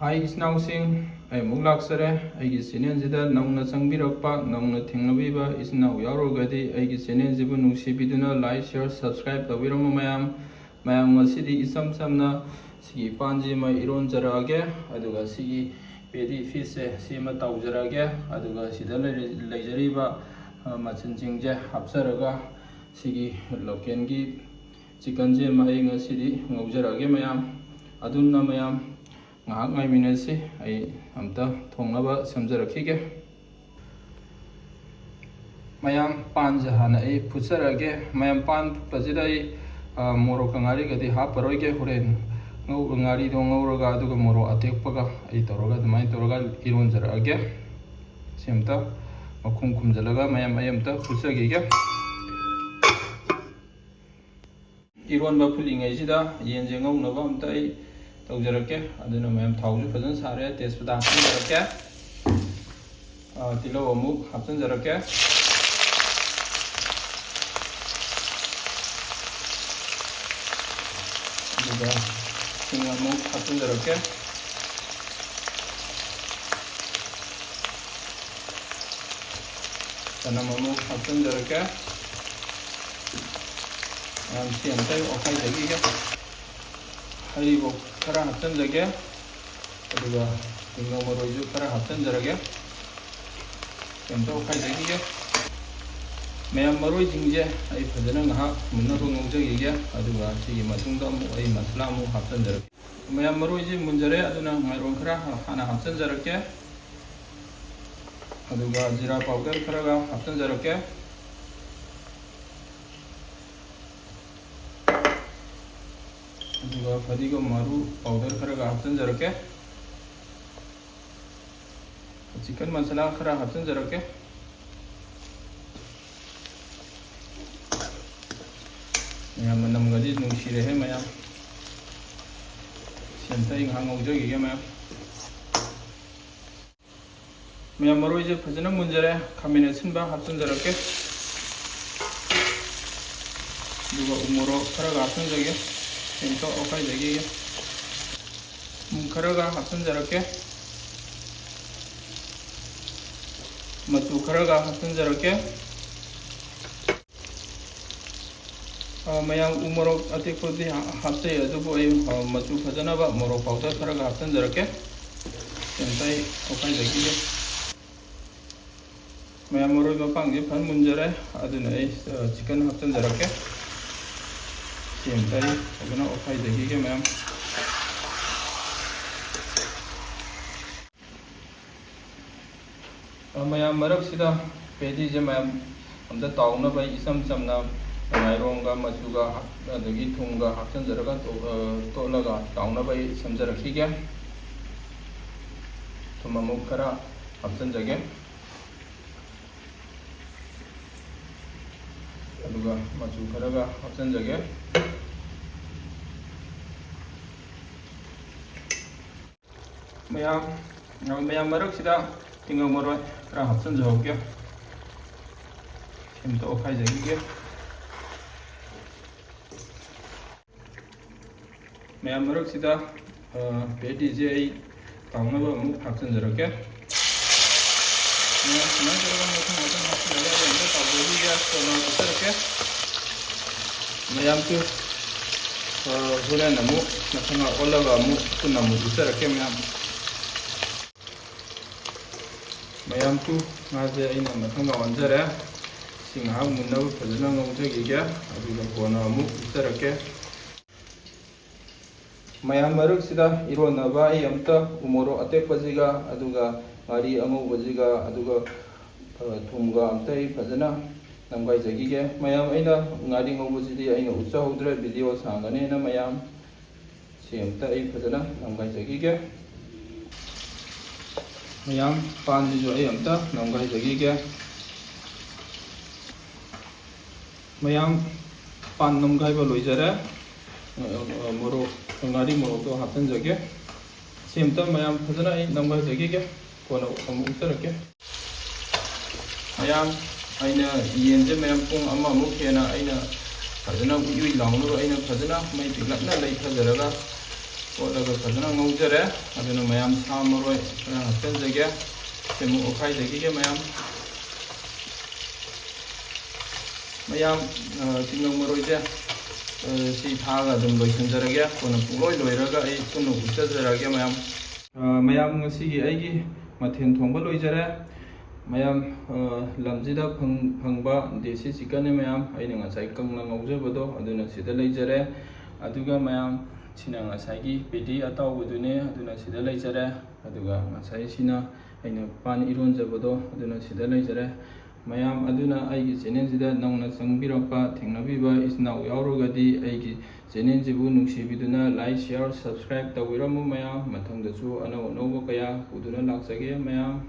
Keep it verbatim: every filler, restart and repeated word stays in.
ꯍꯥꯏ ꯏꯆꯤꯟ ꯏꯅꯥꯎꯁꯤꯡ, ꯑꯩ ꯑꯃꯨꯛ ꯂꯥꯛꯆꯔꯦ꯫ ꯑꯩꯒꯤ ꯆꯦꯅꯦꯜꯁꯤꯗ ꯅꯧꯅ ꯆꯪꯕꯤꯔꯛꯄ, ꯅꯧꯅ ꯊꯦꯡꯅꯕꯤꯕ ꯏꯆꯤꯟ ꯏꯅꯥꯎ ꯌꯥꯎꯔꯒꯗꯤ ꯑꯩꯒꯤ ꯆꯦꯅꯦꯜꯁꯤꯕꯨ ꯅꯨꯡꯁꯤꯕꯤꯗꯨꯅ like, share, subscribe ꯇꯧꯕꯤꯔꯝꯃꯨ ꯃꯌꯥꯝ꯫ ꯃꯌꯥꯝ, ꯉꯁꯤꯗꯤ ꯏꯆꯝ ꯆꯝꯅ ꯁꯤꯒꯤ ꯄꯥꯟꯁꯤꯃ ꯏꯔꯣꯟꯖꯔꯛꯑꯒꯦ, ꯑꯗꯨꯒ ꯁꯤꯒꯤ ꯄꯦꯗꯤ ꯐꯤꯁꯁꯦ ꯁꯤꯃ ꯇꯥꯎꯖꯔꯛꯑꯒꯦ, ꯑꯗꯨꯒ ꯁꯤꯗ ꯂꯩꯔ-, ꯂꯩꯖꯔꯤꯕ, ꯑ, ꯃꯆꯜꯁꯤꯡꯁꯦ ꯍꯥꯞꯆꯔꯒ ꯁꯤꯒꯤ ꯂꯣꯀꯦꯜꯒꯤ ꯆꯤꯛꯀꯟꯁꯦ ꯑꯃ ꯑꯩ ꯉꯁꯤꯗꯤ ꯉꯧꯖꯔꯛꯑꯒꯦ ꯃꯌꯥꯝ꯫ ꯑꯗꯨꯅ ꯃꯌꯥꯝ, ꯉꯥꯏꯍꯥꯛ ꯉꯥꯏꯃꯤꯟꯅꯁꯤ, ꯑꯩ ꯑꯝꯇ ꯊꯣꯡꯅꯕ ꯁꯦꯝꯖꯔꯛꯈꯤꯒꯦ꯫ ꯃꯌꯥꯝ, ꯄꯥꯟꯁꯦ ꯍꯥꯟꯅ ꯑꯩ ꯐꯨꯠꯆꯔꯛꯑꯒꯦ꯫ ꯃꯌꯥꯝ, ꯄꯥꯟ ꯐꯨꯠꯄꯁꯤꯗ ꯑꯩ, ꯑ, ꯃꯣꯔꯣꯛꯀ ꯉꯥꯔꯤꯒꯗꯤ ꯍꯥꯞꯄꯔꯣꯏꯒꯦ꯫ ꯍꯣꯔꯦꯟ ꯉꯧ-, ꯉꯥꯔꯤꯗꯣ ꯉꯧꯔꯒ ꯑꯗꯨꯒ ꯃꯣꯔꯣꯛ ꯑꯇꯦꯛꯄꯒ ꯑꯩ ꯇꯧꯔꯒ ꯑꯗꯨꯃꯥꯏꯅ ꯇꯧꯔꯒ ꯏꯔꯣꯟꯖꯔꯛꯑꯒꯦ꯫ ꯁꯤ ꯑꯝꯇ ꯃꯈꯨꯝ ꯈꯨꯝꯖꯤꯜꯂꯒ ꯃꯌꯥꯝ ꯑꯩ ꯑꯝꯇ ꯐꯨꯠꯆꯈꯤꯒꯦ꯫ ꯏꯔꯣꯟꯕ ꯐꯨꯠꯂꯤꯉꯩꯁꯤꯗ ꯌꯦꯟꯁꯦ ꯉꯧꯅꯕ ꯑꯝꯇ ꯑꯩ ꯇꯧꯖꯔꯛꯀꯦ꯫ ꯑꯗꯨꯅ ꯃꯌꯥꯝ, ꯊꯥꯎꯁꯨ ꯐꯖꯅ ꯁꯥꯔꯦ, ꯇꯦꯖꯄꯇꯥ ꯍꯥꯞꯆꯤꯟꯖꯔꯛꯀꯦ꯫ ꯑ, ꯇꯤꯜꯍꯧ ꯑꯃꯨꯛ ꯍꯥꯞꯆꯤꯟꯖꯔꯛꯀꯦ꯫ ꯑꯗꯨꯒ ꯁꯤꯡ ꯑꯃꯨꯛ ꯍꯥꯞꯆꯤꯟꯖꯔꯛꯀꯦ꯫ ꯆꯅꯝ ꯑꯃꯨꯛ ꯍꯥꯞꯆꯤꯟꯖꯔꯛꯀꯦ꯫ ꯃꯌꯥꯝ, ꯁꯤ ꯑꯝꯇ ꯑꯣꯠꯈꯥꯏꯖꯈꯤꯒꯦ꯫ ꯍꯔꯤꯕꯣꯞ ꯈꯔ ꯍꯥꯞꯆꯤꯟꯖꯒꯦ꯫ ꯑꯗꯨꯒ ꯇꯤꯡꯒꯪ ꯃꯔꯣꯏꯁꯨ ꯈꯔ ꯍꯥꯞꯆꯤꯟꯖꯔꯒꯦ꯫ ꯁꯤ ꯑꯝꯇ ꯑꯣꯠꯈꯥꯏꯖꯈꯤꯒꯦ꯫ ꯃꯌꯥꯝ, ꯃꯔꯣꯏꯁꯤꯡꯁꯦ ꯑꯩ ꯐꯖꯅ ꯉꯥꯏꯍꯥꯛ ꯃꯨꯟꯅꯕ ꯉꯧꯖꯈꯤꯒꯦ꯫ ꯑꯗꯨꯒ ꯁꯤꯒꯤ ꯃꯇꯨꯡꯗ ꯑꯃꯨꯛ ꯑꯩ ꯃꯁꯂꯥ ꯑꯃꯨꯛ ꯍꯥꯞꯆꯤꯟꯖꯔꯛꯀꯦ꯫ ꯃꯌꯥꯝ, ꯃꯔꯣꯏꯁꯤ ꯃꯨꯟꯖꯔꯦ, ꯑꯗꯨꯅ ꯉꯥꯏꯔꯣꯡ ꯈꯔ ꯍꯥꯟꯅ ꯍꯥꯞꯆꯤꯟꯖꯔꯛꯀꯦ꯫ ꯑꯗꯨꯒ ꯖꯤꯔꯥ ꯄꯥꯎꯗꯔ ꯈꯔꯒ ꯍꯥꯞꯆꯤꯟꯖꯔꯛꯀꯦ꯫ ꯑꯗꯨꯒ ꯐꯗꯤꯒꯣꯝ ꯃꯔꯨ ꯄꯥꯎꯗꯔ ꯈꯔꯒ ꯍꯥꯞꯆꯤꯟꯖꯔꯛꯀꯦ꯫ ꯆꯤꯛꯀꯟ ꯃꯁꯥꯂꯥ ꯈꯔ ꯍꯥꯞꯆꯤꯟꯖꯔꯛꯀꯦ꯫ ꯃꯌꯥꯝ, ꯃꯅꯝꯒꯗꯤ ꯅꯨꯡꯁꯤꯔꯦꯍꯦ ꯃꯌꯥꯝ꯫ ꯁꯤ ꯑꯝꯇ ꯑꯩ ꯉꯥꯏꯍꯥꯛ ꯉꯧꯖꯈꯤꯒꯦ ꯃꯌꯥꯝ꯫ ꯃꯌꯥꯝ, ꯃꯔꯣꯏꯁꯦ ꯐꯖꯅ ꯃꯨꯟꯖꯔꯦ꯫ ꯈꯥꯃꯦꯟ ꯑꯁꯤꯟꯕ ꯍꯥꯞꯆꯤꯟꯖꯔꯛꯀꯦ꯫ ꯑꯗꯨꯒ ꯎ ꯃꯣꯔꯣꯛ ꯈꯔꯒ ꯍꯥꯞꯆꯤꯟꯖꯒꯦ꯫ ꯁꯤ ꯑꯝꯇ ꯑꯣꯠꯈꯥꯏꯖꯈꯤꯒꯦ꯫ ꯑꯃꯨꯛ ꯈꯔꯒ ꯍꯥꯞꯆꯤꯟꯖꯔꯛꯀꯦ꯫ ꯃꯆꯨ ꯈꯔꯒ ꯍꯥꯞꯆꯤꯟꯖꯔꯛꯀꯦ꯫ ꯑ, ꯃꯌꯥꯝ ꯎ ꯃꯣꯔꯣꯛ ꯑꯇꯦꯛꯄꯗꯤ ꯍꯥ-, ꯍꯥꯞꯆꯩ, ꯑꯗꯨꯕꯨ ꯑꯩ, ꯑ, ꯃꯆꯨ ꯐꯖꯅꯕ ꯃꯣꯔꯣꯛ powder ꯈꯔꯒ ꯍꯥꯞꯆꯤꯟꯖꯔꯛꯀꯦ꯫ ꯑꯝꯇ ꯑꯩ ꯑꯣꯠꯈꯥꯏꯖꯈꯤꯒꯦ꯫ ꯃꯌꯥꯝ ꯃꯔꯣꯏ ꯃꯄꯥꯡꯁꯦ ꯐꯖꯅ ꯃꯨꯟꯖꯔꯦ, ꯑꯗꯨꯅ ꯑꯩ, ꯑ, chicken ꯍꯥꯞꯆꯤꯟꯖꯔꯛꯀꯦ꯫ ꯁꯤ ꯑꯝꯇ ꯑꯩ ꯐꯖꯅ ꯑꯣꯠꯈꯥꯏꯖꯈꯤꯒꯦ ꯃꯌꯥꯝ꯫ ꯑ, ꯃꯌꯥꯝ ꯃꯔꯛꯁꯤꯗ ꯄꯦꯗꯤꯁꯦ ꯃꯌꯥꯝ ꯑꯝꯇ ꯇꯥꯎꯅꯕ ꯑꯩ ꯏꯆꯝ ꯆꯝꯅ ꯉꯥꯏꯔꯣꯡꯒ ꯃꯆꯨꯒ ꯍꯥꯞ-, ꯑꯗꯒꯤ ꯊꯨꯝꯒ ꯍꯥꯞꯆꯤꯟꯖꯔꯒ ꯇꯣ-, ꯑ, ꯇꯣꯠꯂꯒ ꯇꯥꯎꯅꯕ ꯑꯩ ꯁꯦꯝꯖꯔꯛꯈꯤꯒꯦ꯫ ꯊꯨꯝ ꯑꯃꯨꯛ ꯈꯔ ꯍꯥꯞꯆꯤꯟꯖꯒꯦ꯫ ꯑꯗꯨꯒ ꯃꯆꯨ ꯈꯔꯒ ꯍꯥꯞꯆꯤꯟꯖꯒꯦ꯫ ꯃꯌꯥꯝ, ꯃꯌꯥꯝ ꯃꯔꯛꯁꯤꯗ ꯇꯤꯡꯒꯪ ꯃꯔꯣꯏ ꯈꯔ ꯍꯥꯞꯆꯤꯟꯖꯍꯧꯒꯦ꯫ ꯁꯤꯝꯇ ꯑꯣꯠꯈꯥꯏꯖꯈꯤꯒꯦ꯫ ꯃꯌꯥꯝ ꯃꯔꯛꯁꯤꯗ, ꯑ, ꯄꯦꯗꯤꯁꯦ ꯑꯩ ꯇꯥꯎꯅꯕ ꯑꯃꯨꯛ ꯍꯥꯞꯆꯤꯟꯖꯔꯛꯀꯦ꯫ ꯃꯌꯥꯝ ꯁꯨꯃꯥꯏꯅ ꯇꯧꯔꯒ ꯃꯊꯪ ꯃꯊꯪ ꯍꯥꯞꯆꯤꯜꯂꯒ ꯑꯩ ꯑꯃꯨꯛ ꯇꯥꯎꯖꯈꯤꯒꯦ꯫ ꯀꯣꯟꯅ ꯎꯠꯆꯔꯛꯀꯦ꯫ ꯃꯌꯥꯝꯁꯨ, ꯑ, ꯍꯣꯔꯦꯟ ꯑꯃꯨꯛ ꯃꯊꯪ ꯑꯣꯜꯂꯒ ꯑꯃꯨꯛ ꯄꯨꯟꯅ ꯑꯃꯨꯛ ꯎꯠꯆꯔꯛꯀꯦ ꯃꯌꯥꯝ꯫ ꯃꯌꯥꯝꯁꯨ ꯉꯥꯁꯦ ꯑꯩꯅ ꯃꯊꯪ ꯑꯣꯟꯖꯔꯦ꯫ ꯁꯤ ꯉꯥꯏꯍꯥꯛ ꯃꯨꯟꯅꯕ ꯐꯖꯅ ꯉꯧꯖꯈꯤꯒꯦ, ꯑꯗꯨꯒ ꯀꯣꯟꯅ ꯑꯃꯨꯛ ꯎꯠꯆꯔꯛꯀꯦ꯫ ꯃꯌꯥꯝ ꯃꯔꯛꯁꯤꯗ ꯏꯔꯣꯟꯅꯕ ꯑꯩ ꯑꯝꯇ ꯎꯃꯣꯔꯣꯛ ꯑꯇꯦꯛꯄꯁꯤꯒ, ꯑꯗꯨꯒ ꯉꯥꯔꯤ ꯑꯉꯧꯕꯁꯤꯒ, ꯑꯗꯨꯒ, ꯑ, ꯊꯨꯝꯒ ꯑꯝꯇ ꯑꯩ ꯐꯖꯅ ꯅꯝꯒꯥꯏꯖꯈꯤꯒꯦ꯫ ꯃꯌꯥꯝ, ꯑꯩꯅ ꯉꯥꯔꯤ ꯉꯧꯕꯁꯤꯗꯤ ꯑꯩꯅ ꯎꯠꯆꯍꯧꯗ꯭ꯔꯦ, video ꯁꯥꯡꯒꯅꯦꯅ ꯃꯌꯥꯝ꯫ ꯁꯤ ꯑꯝꯇ ꯑꯩ ꯐꯖꯅ ꯅꯝꯒꯥꯏꯖꯈꯤꯒꯦ꯫ ꯃꯌꯥꯝ, ꯄꯥꯟꯁꯤꯁꯨ ꯑꯩ ꯑꯝꯇ ꯅꯝꯒꯥꯏꯖꯈꯤꯒꯦ꯫ ꯃꯌꯥꯝ, ꯄꯥꯟ ꯅꯝꯒꯥꯏꯕ ꯂꯣꯏꯖꯔꯦ꯫ ꯑ, ꯑ, ꯃꯣꯔꯣꯛ, ꯉꯥꯔꯤ ꯃꯣꯔꯣꯛꯇꯣ ꯍꯥꯞꯆꯤꯟꯖꯒꯦ꯫ ꯁꯤ ꯑꯝꯇ ꯃꯌꯥꯝ ꯐꯖꯅ ꯑꯩ ꯅꯝꯒꯥꯏꯖꯈꯤꯒꯦ꯫ ꯀꯣꯟꯅ ꯑꯃꯨꯛ ꯎꯠꯆꯔꯛꯀꯦ꯫ ꯃꯌꯥꯝ, ꯑꯩꯅ ꯌꯦꯟꯁꯦ ꯃꯌꯥꯝ ꯄꯨꯡ ꯑꯃꯃꯨꯛ ꯍꯦꯟꯅ ꯑꯩꯅ ꯐꯖꯅ ꯎꯏ ꯎꯏ ꯂꯥꯎꯅꯕ ꯑꯩꯅ ꯐꯖꯅ ꯃꯩ ꯄꯤꯛꯂꯞꯅ ꯂꯩꯊꯖꯔꯒ ꯀꯣꯠꯂꯒ ꯐꯖꯅ ꯉꯧꯖꯔꯦ꯫ ꯑꯗꯨꯅ ꯃꯌꯥꯝ ꯁꯥ ꯃꯔꯣꯏ ꯈꯔ ꯍꯥꯞꯆꯤꯟꯖꯒꯦ꯫ ꯁꯤꯃꯨꯛ ꯑꯣꯠꯈꯥꯏꯖꯈꯤꯒꯦ ꯃꯌꯥꯝ꯫ ꯃꯌꯥꯝ, ꯑ, ꯇꯤꯜꯍꯧ ꯃꯔꯣꯏꯁꯦ, ꯑ, ꯁꯤ ꯊꯥꯛꯑꯒ ꯑꯗꯨꯝ ꯂꯣꯏꯁꯤꯟꯖꯔꯒꯦ꯫ ꯀꯣꯟꯅ ꯄꯨꯡꯂꯣꯏ ꯂꯣꯏꯔꯒ ꯑꯩ ꯄꯨꯟꯅ ꯎꯠꯆꯖꯔꯛꯑꯒꯦ ꯃꯌꯥꯝ꯫ ꯑ, ꯃꯌꯥꯝ, ꯉꯁꯤꯒꯤ ꯑꯩꯒꯤ ꯃꯊꯦꯜ ꯊꯣꯡꯕ ꯂꯣꯏꯖꯔꯦ꯫ ꯃꯌꯥꯝ, ꯑ, ꯂꯝꯁꯤꯗ ꯐꯪ-, ꯐꯪꯕ ꯗꯦꯁꯤ ꯆꯤꯛꯀꯟꯅꯦ ꯃꯌꯥꯝ꯫ ꯑꯩꯅ ꯉꯁꯥꯏ ꯀꯪꯅ ꯉꯧꯖꯕꯗꯣ ꯑꯗꯨꯅ ꯁꯤꯗ ꯂꯩꯖꯔꯦ꯫ ꯑꯗꯨꯒ ꯃꯌꯥꯝ, ꯁꯤꯅ ꯉꯁꯥꯏꯒꯤ ꯄꯦꯇꯤ ꯑꯇꯥꯎꯕꯗꯨꯅꯦ, ꯑꯗꯨꯅ ꯁꯤꯗ ꯂꯩꯖꯔꯦ꯫ ꯑꯗꯨꯒ ꯉꯁꯥꯏꯁꯤꯅ ꯑꯩꯅ ꯄꯥꯟ ꯏꯔꯣꯟꯖꯕꯗꯣ ꯑꯗꯨꯅ ꯁꯤꯗ ꯂꯩꯖꯔꯦ꯫ ꯃꯌꯥꯝ ꯑꯗꯨꯅ ꯑꯩꯒꯤ ꯆꯦꯅꯦꯜꯁꯤꯗ ꯅꯧꯅ ꯆꯪꯕꯤꯔꯛꯄ ꯊꯦꯡꯅꯕꯤꯕ ꯏꯆꯤꯟ ꯏꯅꯥꯎ ꯌꯥꯎꯔꯒꯗꯤ ꯑꯩꯒꯤ ꯆꯦꯅꯦꯜꯁꯤꯕꯨ ꯅꯨꯡꯁꯤꯕꯤꯗꯨꯅ like, share, subscribe ꯇꯧꯕꯤꯔꯝꯃꯨ ꯃꯌꯥꯝ꯫ ꯃꯊꯪꯗꯁꯨ ꯑꯅꯧ ꯑꯅꯧꯕ ꯀꯌꯥ ꯄꯨꯗꯨꯅ ꯂꯥꯛꯆꯒꯦ ꯃꯌꯥꯝ꯫